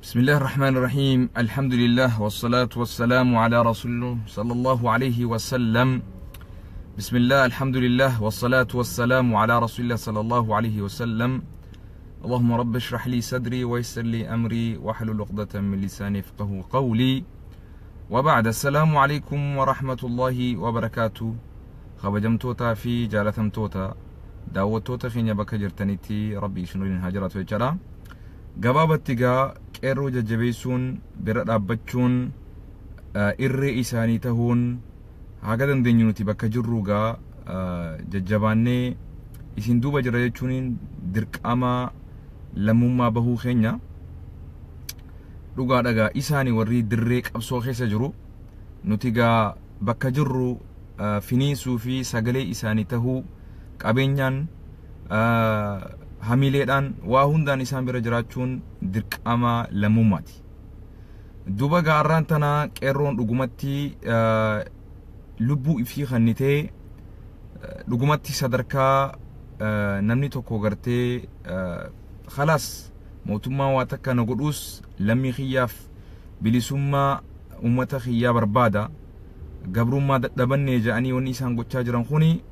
بسم الله الرحمن الرحيم، الحمد لله والصلاة والسلام على رسول الله صلى الله عليه وسلم. بسم الله، الحمد لله والصلاة والسلام على رسول الله صلى الله عليه وسلم. اللهم رب اشرح لي صدري ويسر لي أمري واحلل عقدة من لساني يفقهوا قولي. وبعد، السلام عليكم ورحمة الله وبركاته. Kabajamtootaa fi jaalatamtoota daawwattoota keenya bakka jirtanitti Rabbi isin waliin haa jiraatu jechaadha. Gabaabatti gaa qeerroo jajjabeessuun, bira dhaabbachuun, irree isaanii tahuun, haga dandeenyu nuti bakka jirru gaa jajjabaannee isin duuba jira jechuun dirqama lammummaa bahuu keenya. Dhugaa dhagaa isaanii warri dirree qabsoo keessa jiru, nuti gaa bakka jirru finiinsuu fi sagalee isaanii tahuu, qabeenyaan, hamileedhaan, waa hundaan isaan bira jiraachuun dirqama lammummaati. Duuba gaarraan tana qeerroon dhugumatti lubbuu ifii kennitee, dhugumatti sadarkaa namni tokko gartee khalaas mootummaa waa takka na godhuus lammii kiyyaaf bilisummaa uummata kiyyaa barbaada, gabrummaa dadhabannee jedhanii wanni isaan gochaa jiran kuni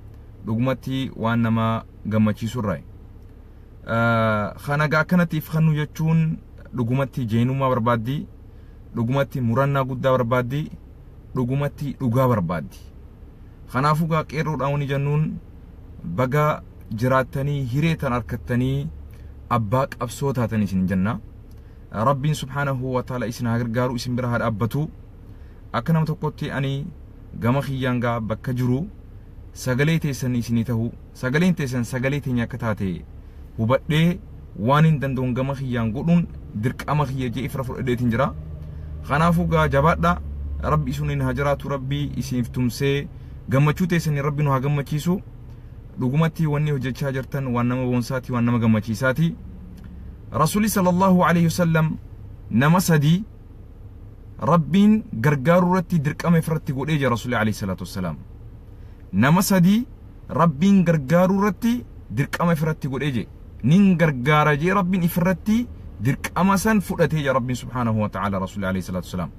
dhugumatti waan nama gammachiisurraa. Kana gaa akkanatti if kennu jechuun dhugumatti jeenummaa barbaaddi, dhugumatti murannaa guddaa barbaaddi, dhugumatti dhugaa barbaaddi. Kanaafuu gaa qeerroodhaan wanni jennuun, baga jiraattanii hiree tan harkattanii abbaa qabsoo taatanii isin jenna. Rabbiin subhaanahu wa ta'ala isin haa gargaaru, isin bira haa dhaabbatu. Akka nama tokkotti ani gama kiyyaan gaa bakka jiru sagalee teessan isinii tahu, sagaleen teessan sagalee teenya akka taate hubadhee, waan hin danda'uun gama kiyyaan godhuun dirqama kiyya jee ifra fudhadheetiin jira. Kanaafuu gaa jabaadha. Rabbi isiniin haa jiraatu, Rabbi isiniif tumsee gammachuu teessanii Rabbi nu haa gammachiisu. Dhugumatti wanni hojjechaa jirtan waan nama boonsaati, waan nama gammachiisaati. Rasuulli sallallahu alaihi wasallam nama sadii Rabbiin gargaaruu irratti dirqama ifirratti godhee jira, Rasuulli alayhi salaatu wassalaam. Nama sadii Rabbiin gargaaruu irratti dirqama ifirratti godhee jira. Nin gargaara jee Rabbiin ifirratti dirqama san fudhatee jira Rabbiin subhaanahu wa ta'ala, Rasuulli alayhi salaatu wassalaam.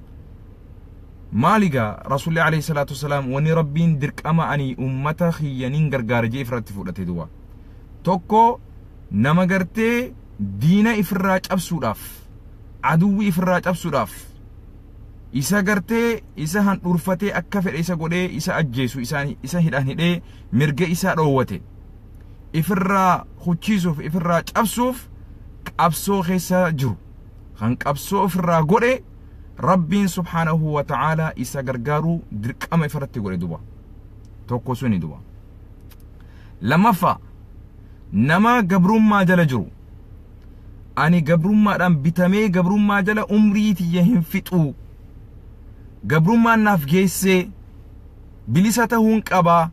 Maaligaa Rasuulli alayhi salaatu wassalaam wanni Rabbiin dirqama ani ummata kiyya nin gargaara jee ifirratti fudhate duwwa? Tokko, nama gartee diina ifirraa cabsuudhaaf, aduwwi ifirraa cabsuudhaaf, isa gartee isa handhuurfatee akka fedhe isa godhee isa ajjeesu, isa hidhaan hidhee mirga isaa dhoowwate ifirraa huchiisuuf, ifirraa cabsuuf qabsoo keessa jiru, kan qabsoo ifirraa godhe, Rabbiin subhaanahu wa ta'ala isa gargaaruu dirqama ifirratti godhe duba. Tokko suni duba. Lammaffaa, nama gabrummaa jala jiru, ani gabrummaadhaan bitamee gabrummaa jala umrii tiyya hin fixu, gabrummaan naaf geessee, bilisa tahuun qabaa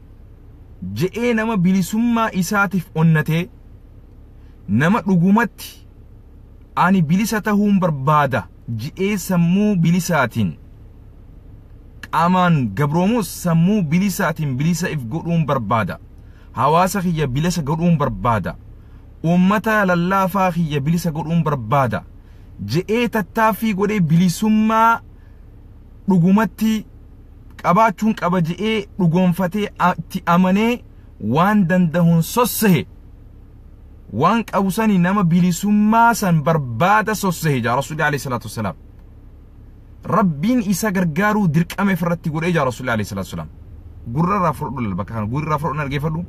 je'ee, nama bilisummaa isaatiif onnatee, nama dhugumatti ani bilisa tahuun barbaada je'ee sammuu bilisaatiin, qaamaan gabroomus sammuu bilisaatiin bilisa if godhuun barbaada, hawaasa kiyya bilisa godhuun barbaada, ummata lallaafaa kiyya bilisa godhuun barbaada je'ee tattaaffii godhee, bilisummaa dhugumatti qabaachuun qaba je'ee dhugoonfatee itti amanee waan dandahuun sossahe, waan qabu sani nama bilisummaa san barbaada sossahe jaa Rasuulli alayhi salaatu wassalaam. Rabbiin isa gargaaruu dirqama ifirratti godhee jaa Rasuulli alayhi salaatu wassalaam. Gurra irraa fudhadhu, bakka kana gurra irraa fudhadhu, dhaggeeffadhu.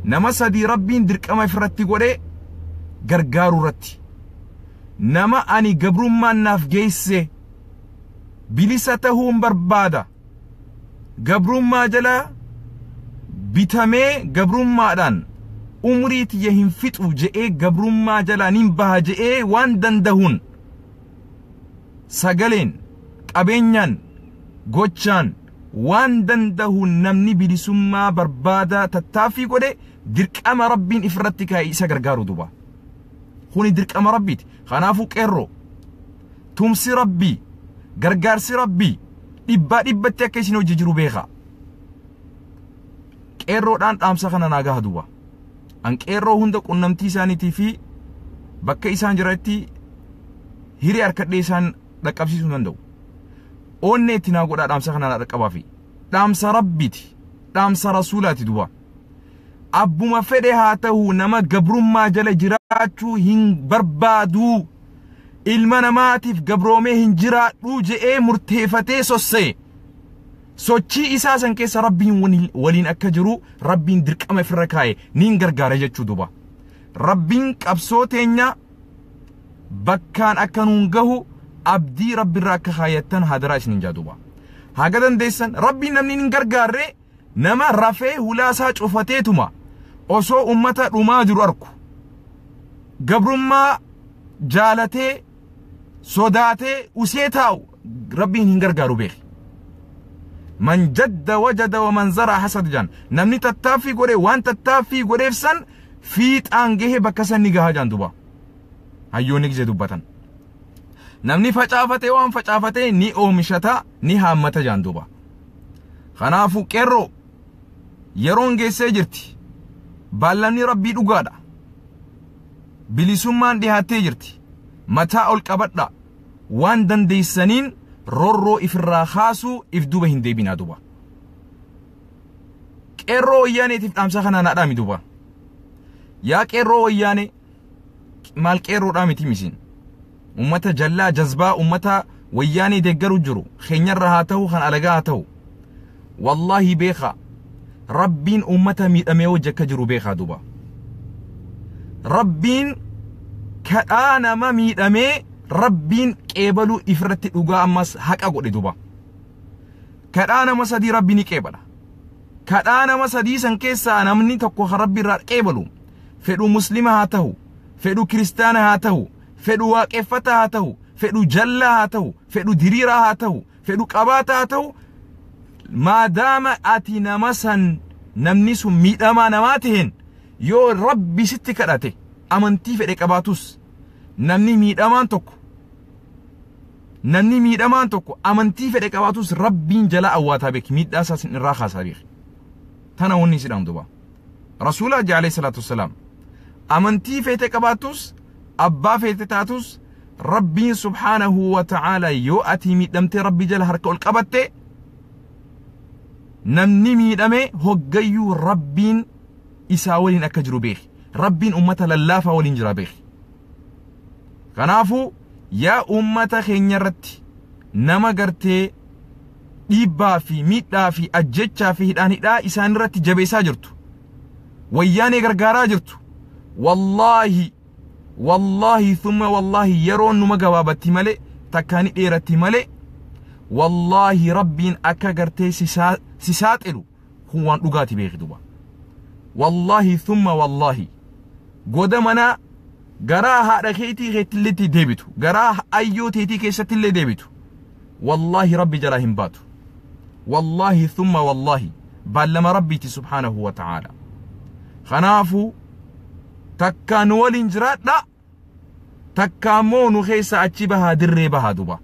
Nama sadii Rabbiin dirqama ifirratti godhee gargaaruu irratti. Nama ani gabrummaan naaf geesse, bilisa tahuun barbaada, gabrummaa jala bitamee gabrummaadhaan umrii tiyya hin fixu je'ee, gabrummaa jalaa nin baha je'ee, waan dandahuun sagaleen, qabeenyaan, gochaan waan dandahuun namni bilisummaa barbaada tattaaffii godhe, dirqama Rabbiin ifirratti kaa'e isa gargaaru duba. Kuni dirqama Rabbiiti. Kanaafuu qeerroo, tumsi Rabbii, gargaarsi Rabbii dhibbaa dhibbatti akka isin hojii jiru beeka. Qeerroodhaan dhaamsa kana naa gaha duba. An qeerroo hunda qunnamtii isaaniitii fi bakka isaan jiranitti Hiree harkadhee isaan dhaqqabsiisuu hin danda'u. Onnee itti naa godhaa dhaamsa kana naa dhaqqabaafi. Dhaamsa Rabbiiti. Dhaamsa Rasuulaati duba. Abbuma fedhe haa ta'u nama gabrummaa jala jiraachuu hin barbaadu. Ilma namaatiif gabroomee hin jiraadhu je'ee murteeffatee sossee. Sochii isaa san keessa Rabbiin waliin akka jiru Rabbiin dirqama ofirra kaa'e niin gargaara jechuu duba. Rabbiin qabsoo teenya bakkaan akka nuun gahu abdii Rabbirraa akka kaayattan hadaraa isinin jaa duba. Haga dandeessan Rabbiin namni hin gargaarre nama rafee hulaasaa cufateetuma osoo ummata dhumaa jiru arku. Gabrummaa jaalatee sodaatee usee taa'u Rabbiin hin gargaaru beeki. Man jadda wajada wa man zara hasad jaan. Namni tattaaffii godhe waan tattaaffii godheef san fiixaan gahee bakka san ni gahaa jaan duba. Hayyoonni gisee dubbatan. Namni facaafatee waan facaafatee ni oomishata ni haammata jaan duba. Kanaafuu qeerroo yeroon geessee jirti. Baallamni Rabbii dhugaadha. Bilisummaan dhihaattee jirti. Mataa ol qabadha. Waan dandeessaniin roorroo ifirraa kaasuu if duuba hin deebinaa duba. Qeerroo wayyaaneetiif dhaamsa kana naa dhaami duba. Yaa qeerroo wayyaanee maal qeerroodhaa miti misiin. Ummata jallaa jazbaa ummata wayyaanee deeggaru jiru keenyarra haa ta'u kan alagaa haa ta'u. Wallaahi beekaa Rabbiin ummata miidhamee wajji akka jiru beekaa duba. Rabbiin kadhaa nama miidhamee Rabbiin qeebaluu ifirratti dhugaa ammas haqa godhe duba. Kadhaa nama sadii Rabbi ni qeebala. Kadhaa nama sadii san keessaa namni tokko kan Rabbi irraa qeebalu fedhu muslima haa ta'u, fedhu kiristaana haa ta'u, fedhu waaqeffataa haa ta'u, fedhu jallaa haa ta'u, fedhu diriiraa haa ta'u, fedhu qabaataa haa ta'u, maadaama ati nama san namni sun miidhamaa namaa ta'een yoo Rabbi sitti kadhate amantii fedhe qabaatus namni miidhamaan tokko amantii fedhe qabaatus Rabbiin jala awwaataa beeki miidhaa isaas irraa kaasaa beeki. Tana wanni si dhaamtu ba. Rasuula alayhi salaatu wassalaam amantii feete qabaatus abbaa feete taatus Rabbiin subhaanahu wa ta'aala yoo ati miidhamtee Rabbi jala harka ol qabatte namni miidhame hoggayyuu Rabbiin isaa waliin akka jiru beeki. Rabbiin ummata lallaafaa waliin jira beeki. Kanaafuu yaa ummata keenya irratti nama gartee dhiibbaa fi miidhaa fi ajjechaa fi hidhaan hidhaa isaan irratti jabeessaa jirtu. Wayyaanee gargaaraa jirtu. Wallaahi wallaahi thumma wallaahi yeroon numa gabaabatti malee takkaa ni dheeratti malee wallaahi Rabbiin akka gartee si saaxilu kun waan dhugaati beeki duba. Wallaahi thumma wallaahi goda manaa garaa haadha keetii keetillee deebitu garaa ayyoo teetii keessattillee deebitu wallaahi Rabbi jalaa hin baatu. Wallaahi thumma wallaahi baallama Rabbiiti subhaanahu wa ta'aala. Kanaafuu takkaa nu waliin jiraadha takkaa immoo nu keessa achi bahaa dirree bahaa duba.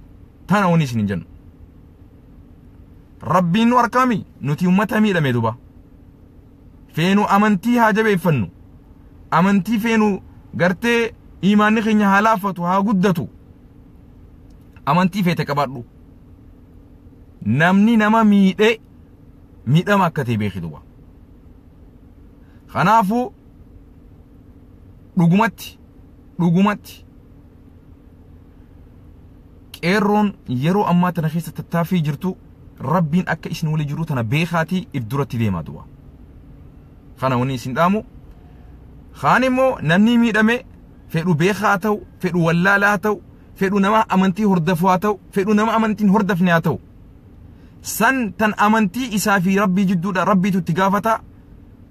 Tana wanni isin hin jennu. Rabbiin nu harkaami nuti ummata miidhame duba. Feenu amantii haa jabeeffannu. Amantii feenu gartee imaanni keenya haa laaffatu haa guddatu. Amantii feete qabaadhu. Namni nama miidhee miidhama akka ta'e beeki duba. Kanaafuu dhugumatti qeerroon yeroo ammaa tana keessa tattaaffii jirtu Rabbiin akka isin wali jiru tana beekaatii if duratti deemaa duba. Kana wanni isin dhaamu. Kaan immoo namni miidhame fedhu beekaa haa ta'u, fedhu wallaalaa haa ta'u, fedhu nama amantii hordofu haa ta'u, fedhu nama amantiin hordofne haa ta'u. San tan amantii isaa fi Rabbii jidduudha Rabbiitu itti gaafata.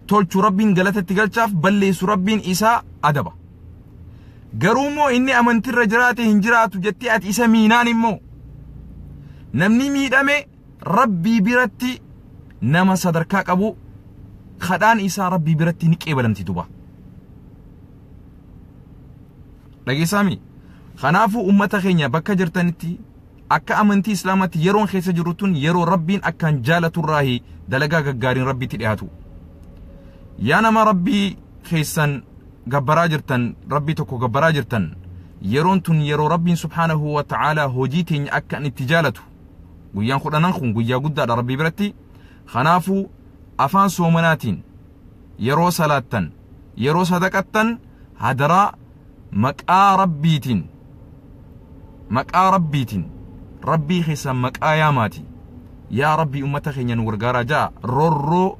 Tolchu Rabbiin galata itti galchaaf balleessu Rabbiin isaa adaba. Garuu immoo inni amantiirra jiraate hin jiraatu jettee ati isa miinaan immoo namni miidhame Rabbii biratti nama sadarkaa qabu kadhaan isaa Rabbii biratti ni qeebalamti duba. Dhageessaami? Kanaafuu ummata keenya bakka jirtanitti akka amantii Islaamaatti yeroon keessa jirru tun yeroo Rabbiin akkaan jaalaturraahi dalagaa gaggaariin Rabbiitti dhiyaatu. Yaa nama Rabbii keessan gabbaraa jirtan, Rabbii tokko gabbaraa jirtan, Yeroon tun yeroo Rabbiin subhaanahu wa ta'aalaa hojii teenya akka inni itti jaalatu. Guyyaan 10 kun guyyaa guddaadha Rabbii biratti. Kanaafuu afaan soomanaatiin yeroo salaattan, yeroo sadaqattan hadaraa maqaa Rabbiitiin, maqaa Rabbiitiin Rabbii keessan maqaa yaamaati. Yaa Rabbii ummata keenya nu gargaaraa ja'a. Roorroo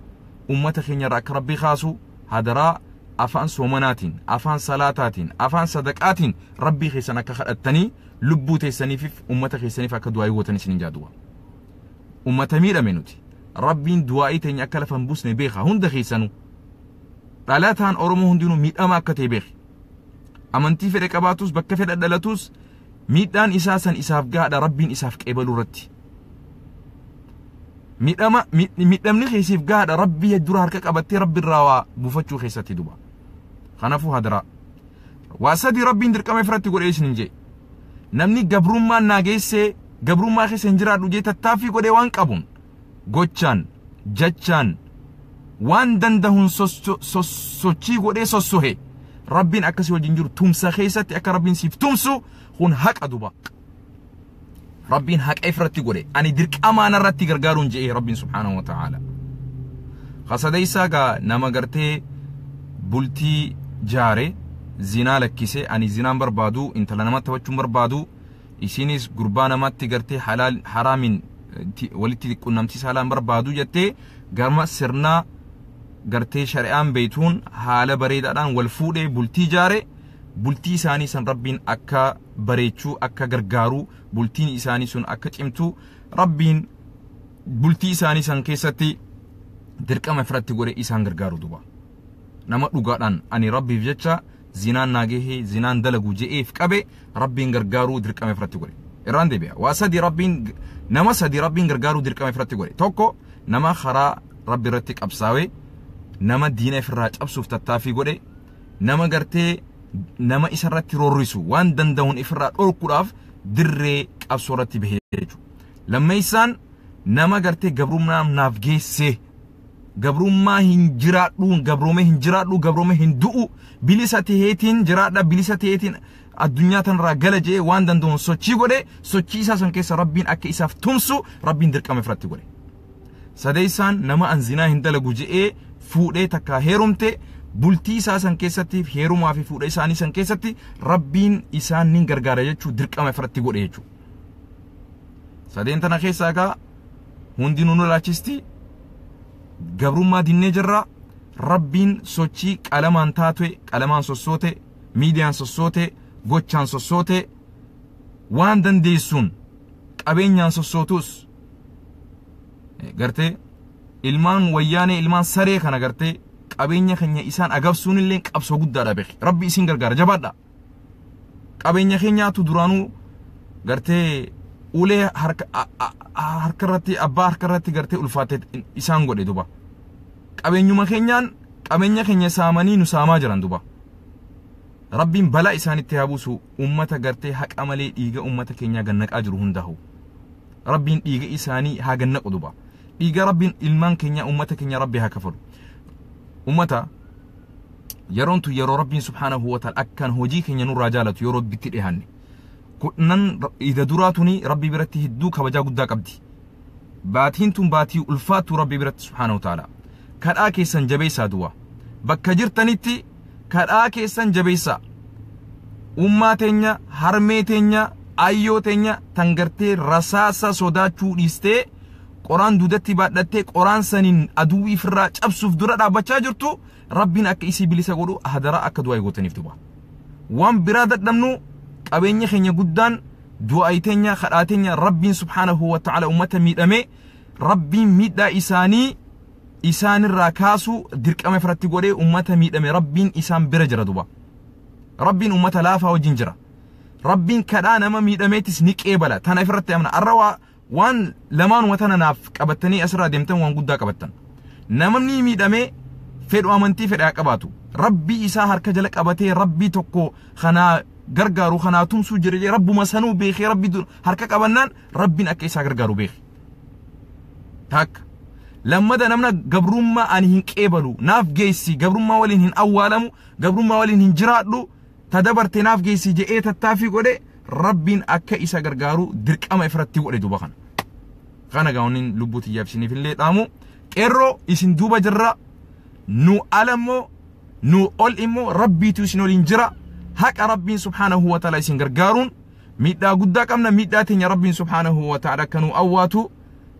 ummata keenya irraa akka Rabbii kaasu hadaraa afaan soomanaatiin, afaan salaataatiin, afaan sadaqaatiin Rabbii keessan akka kadhattanii lubbuu teessaniif ummata keessaniif akka du'aa gootan isiniin jaaduwa. Ummata miidhame nuti. Rabbiin du'aa'ii teenya akka lafa hin buusne beeka hunda keessanuu. Dhalataan Oromoo hundinuu miidhama akka ta'e beeki. Amantii fedhe qabaatus bakka fedhe dhalatus miidhaan isaa san isaaf gahaadha Rabbiin isaaf qeebaluu irratti. Miidhamni keessiif gahaadha Rabbii dura harka qabattee Rabbi irraa waa buufachuu keessatti duba. Kanaafuu hadaraa. Waa sadii Rabbiin dirqama ifirratti godhee isin hin jee. Namni gabrummaan naa geessee gabrummaa keessa hin jiraadhu jee tattaaffii godhee waan qabuun gochaan jechaan waan dandahuun sochii godhee sossohe Rabbiin akkasii wajjin jiru tumsa keessatti akka Rabbiin siif tumsu kun haqa duba. Rabbiin haqa ifirratti godhe ani dirqamaan irratti gargaaruun je'ee Rabbiin subhaanahu wa ta'aala. Kasadeessaa gaa nama gartee bultii jaare zinaa lakkise ani zinaan barbaadu intala namatti taphachuun barbaadu isinis gurbaa namatti gartee halaal haraamin walitti qunnamtii saalaan barbaadu jettee gama sirnaa gartee shari'aan beeytuun haala bareedaadhaan wal fuudhee bultii jaare bultii isaanii san Rabbiin akka bareechuu akka gargaaru bultiin isaanii sun akka cimtu Rabbiin bultii isaanii san keessatti dirqama ifirratti godhe isaan gargaaru duba. Nama dhugaadhaan ani Rabbiif jecha zinaan naa gahee zinaan dalagu je'eef qabe Rabbiin gargaaruu dirqama ifirratti godhe. Irraan deebi'a. Waa sadii Rabbiin nama sadii Rabbiin gargaaruu dirqama ifirratti godhe. Tokko nama karaa Rabbi irratti qabsaa'e nama diina ifirraa cabsuuf tattaaffii godhe nama gartee nama isarratti roorrisu waan danda'uun ifirraa dhorkuudhaaf dirree qabsoo irratti bahee jechuudha. Lammeessaan nama gartee gabrummaa naaf geesse gabrummaa hin jiraadhu gabroomee hin jiraadhu gabroomee hin du'u bilisa ta'eetiin jiraadha bilisa ta'eetiin addunyaa tanarraa gala je'ee waan danda'uun sochii godhe sochii isaa san keessa Rabbiin akka isaaf tumsu Rabbiin dirqama ifirratti godhe. Sadeessaan nama an zinaa hin dalagu je'ee fuudhee takka heerumte bultii isaa san keessatti heerumaa fi fuudha isaanii san keessatti Rabbiin isaan ni gargaara jechuu dirqama ifirratti godhe jechuudha. Sadeen tana keessaa egaa hundinuu nu laachisti gabrummaa dinnee jirra Rabbiin sochii qalamaan taate qalamaan sossoote miidiyaan sossoote gochaan sossoote waan dandeessuun qabeenyaan sossootus gartee ilmaan wayyaanee ilmaan saree kana gartee qabeenya keenya isaan agabsuun illee qabsoo guddaadha beeki. Rabbi isin gargaara jabaadha. Qabeenya keenyaatu duraanuu gartee ulee harka irratti abbaa harka irratti gartee ulfaatee isaan godhe duba. Qabeenyuma keenyaan qabeenya keenya saamanii nu saamaa jiran duba. Rabbiin balaa isaanitti haa buusu ummata gartee haqa malee dhiiga ummata keenyaa gannaqaa jiru hundaa'u. Rabbiin dhiiga isaanii haa gannaqu duba. Dhiiga Rabbiin ilmaan keenya ummata keenya Rabbi haa kafalu. Ummata yeroon tun yeroo Rabbiin subhaanahu wa ta'ala akkaan hojii keenya nurraa jaalatu yeroo bitti dhiyaanne. Kudhan ida duraa tuni Rabbi biratti hedduu kabajaa guddaa qabdi. Baatiin tun baatii ulfaattu Rabbi biratti subhaanahu wa ta'ala. Kadhaa keessan jabeessaa du'a. Bakka jirtanitti kadhaa keessan jabeessaa. Ummaa teenya, harmee teenya, ayyoo teenya tan gartee rasaasa sodaachuu dhiistee qoraan duudatti baadhattee qoraan saniin aduu ifirraa cabsuuf dura dhaabbachaa jirtu Rabbiin akka isii bilisa godhu hadaraa akka du'aa gootaniif duba. Waan biraa dadhabnu qabeenya keenya guddaan du'aa teenya kadhaa teenya Rabbiin subhaanahu wa ta'ala ummata miidhame Rabbiin miidhaa isaanii isaanirraa kaasu dirqama ifirratti godhee ummata miidhame Rabbiin isaan bira jira duba. Rabbiin ummata laafaa wajjin jira. Rabbiin kadhaa nama miidhameetis ni qeebala. Tana ifirratti amna. Arra waan lamaanuma tana naaf qabattanii asirraa deemtan waan guddaa qabattan. Namni miidhamee fedhu amantii fedhaa qabaatu. Rabbii isaa harka jala qabatee Rabbii tokko kanaa gargaaru kanaa tumsuu jira Rabbuma sanuu beekee Rabbii harka qabannaan Rabbiin akka isaa gargaaru beeke. Takka. Lammada namna gabrummaa ani hin qeebalu naaf geessi gabrummaa waliin hin awwaalamu gabrummaa waliin hin jiraadhu Tadabarte naaf geessi je'ee tattaaffii godhe rabbiin akka isa gargaaru dirqama ifirratti godhe duuba kana. Kana gaa'oniin lubbuu tiyyaaf isiniif illee dhaamu. Qeerroo isin duuba jirra. Nu ala immoo nu ol immoo rabbiitu isin waliin jira. Haqa rabbiin subhaanahu wa ta'ala isin gargaaruun miidhaa guddaa qabna miidhaa teenya rabbiin subhaanahu wa ta'ala akka nu awwaatu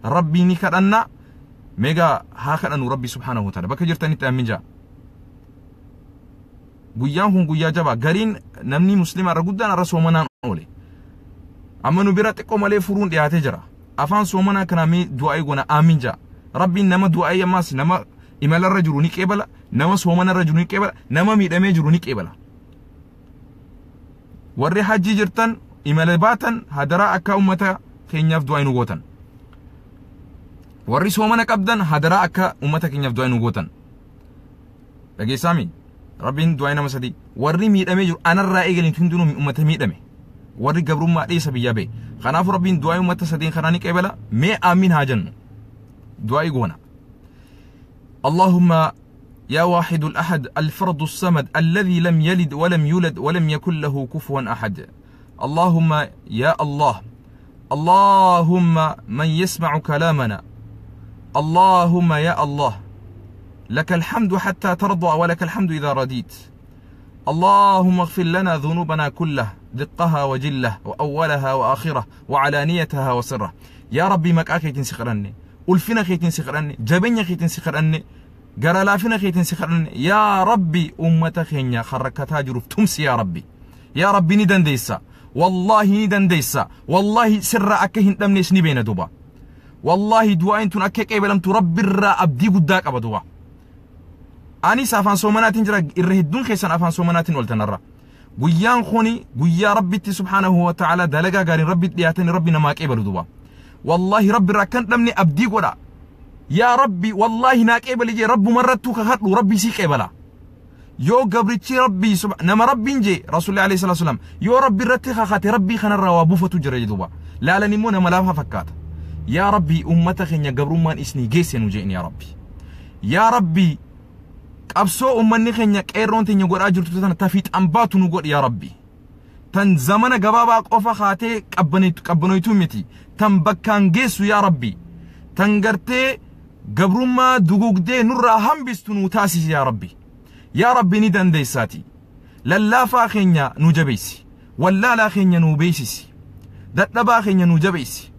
rabbii ni kadhanna. Meegaa haa kadhannu rabbi subhaanahu wa ta'ala bakka jirtanitti amin jaa. Guyyaan kun guyyaa jabaa gariin namni muslima irra guddaan irra soomanaan oole. Amma nu bira xiqqoo malee furuun dhiyaatee jira. Afaan soomanaa kanaa mee du'aa'ii goona aamin jaa. Rabbiin nama du'aa'ii ammaas nama imalarra jiru ni qeebala, nama soomanarra jiru ni qeebala, nama miidhamee jiru ni qeebala. Warri hajjii jirtan imala baatan hadaraa akka ummata keenyaaf du'aa'ii nu gootan. Warri soomana qabdan hadaraa akka ummata keenyaaf du'aa'ii nu gootan. Dhageessaami? Rabbiin du'aa'ii nama sadii. Warri miidhamee jiru anarraa eegalin hundinuu ummata miidhame. Warri gabrummaa dheessa biyyaa ba'e. Kanaafuu rabbiin du'aa'ii ummata sadeen kanaa ni qeebala. Mee aamin haa jennu. Du'aa'ii goona. اللهم يا واحد الأحد الفرد الصمد الذي لم يلد ولم يولد ولم يكن له كفوا أحد. اللهم يا الله، اللهم من يسمع كلامنا، اللهم يا الله لك الحمد حتى ترضى ولك الحمد إذا رضيت. اللهم اغفر لنا ذنوبنا كله دقها وجله وأولها وآخره وعلانيتها وسره. يا ربي مكاكي تنسخرني، ulfina keetiin si kadhanne, jabeenya keetiin si kadhanne, gara laafina keetiin si kadhanne. Yaa Rabbi ummata keenya kan rakkataa jiruuf tumsi yaa Rabbi. Yaa Rabbi ni dandeessa. Wallaahi ni dandeessa. Wallaahi sirra akka hin dhabnes ni beena duuba. Wallaahi du'aayin tun akka qeebalamtu Rabbirraa abdii guddaa qaba duuba. Anis afaan soomanaatiin jira, irra hedduun keessan afaan soomanaatiin oltanarra. Guyyaan kuni guyyaa Rabbitti subhaanahu wa ta'ala dalagaa gaariin Rabbitti dhiyaatanii Rabbi namaa qeebalu duuba. والله ربي ركن دمني أبدي قدا يا ربي والله ناقبل يجي رب مرتو كخدو ربي سي قبلا يو قبرتي ربي نما ربي نجي رسول الله عليه الصلاه والسلام يو ربي رتي خاتي ربي خنا روابوفتو جري دوبا لا لا نمو نما لافا فكات يا ربي امته خنيا قبرمان اسني جيسن وجين يا ربي يا ربي قبسو امني خنيا قيرون تنيا غدا جرتو تنا تفيت امباتو نغود يا ربي تن زمن غبابا قفا خاتي قبنيتو متي تن بكان جيسو يا ربي تن غرتي قبرما دغوغدي نورا همبستو نوتاسي يا ربي يا ربي ندن ديساتي للافا خنيا نجبيسي ولا لا خنيا نوبيسيسي ددبا خنيا نجبيسي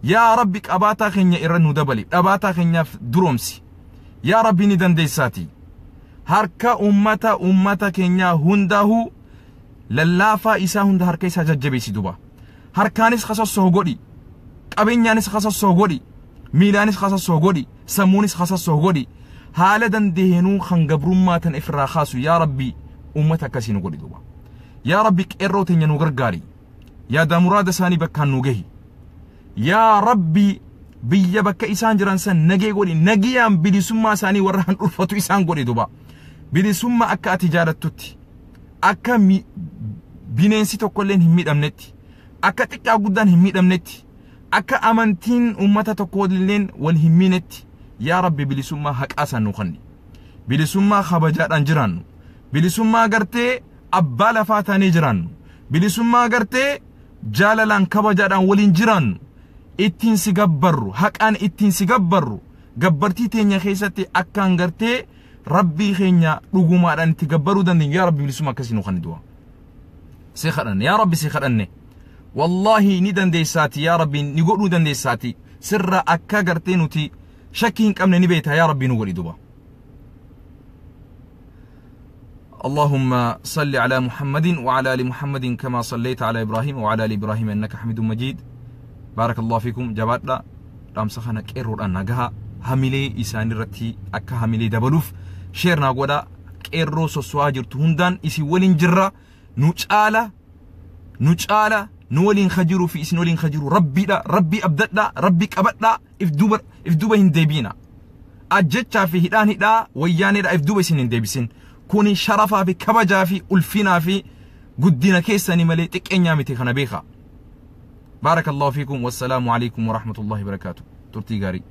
يا ربي قباتا خنيا إر ندبلي قباتا خنيا درومسي يا ربي ندن ديساتي هركا امتا كنيا هندهو للافا إسا هند هركا إسا ججبيسي دوبا هركانيس خصصو غودي قبينيانيس خصصو غودي ميلانيس خصصو غودي سمونيس خصصو غودي haala dandeenuu kan gabrummaa tan ifirraa kaasu yaa rabbi ummata akkasii nu godhi duuba yaa rabbi qeerroo teenya nu gargaari yaada muraada isaanii bakkaan nu gahi yaa rabbi biyya bakka isaan jiran san nagee godhi nagiyaan bilisummaa isaanii warra han dhulfatu isaan godhi duuba bilisummaa akka ati jaalattutti akka bineensi tokkolleen hin miidhamnetti akka xiqqaa guddaan hin miidhamnetti akka amantiin ummata tokkolleen wal hin miinetti يا ربي بلسما حق أسن نخني بلسما خبجات أنجران بلسما قرتي أبالا فاتاني جران بلسما قرتي جالالان كبجات ولين جران اتين سيقبرو حق أن اتين سيقبرو قبرتي تينيا خيستي أكان قرتي ربي خينيا رقوما أن تقبرو دندن يا ربي بلسما كسي نخني دوا سيخرن يا ربي سيخرن والله ندن ديساتي يا ربي نقول ندن ديساتي سر أكا قرتي نتي شكين كم نبيتها يا ربي نقول دوبا. اللهم صل على محمد وعلى آل محمد كما صليت على إبراهيم وعلى آل إبراهيم إنك حميد مجيد. بارك الله فيكم. جباتنا رامسخنا كيرور أنجها هميلي إسان رتي أكا هميلي دبلوف شيرنا قودا كيرو سوسواجر تهندان إسي ولين جرة نوچالا نوچالا نولين خجرو في إسن ولين خجرو ربي لا ربي أبدت ربي كبت لا إفدوبة هندبينا أجتشا في هدان هدا وياني لا إفدوبة سن هندبسين كوني شرفا في كبجا في ألفنا في قدنا كيساني ملي تك إنيامتي خنبيخا. بارك الله فيكم والسلام عليكم ورحمة الله وبركاته. ترتي غاري.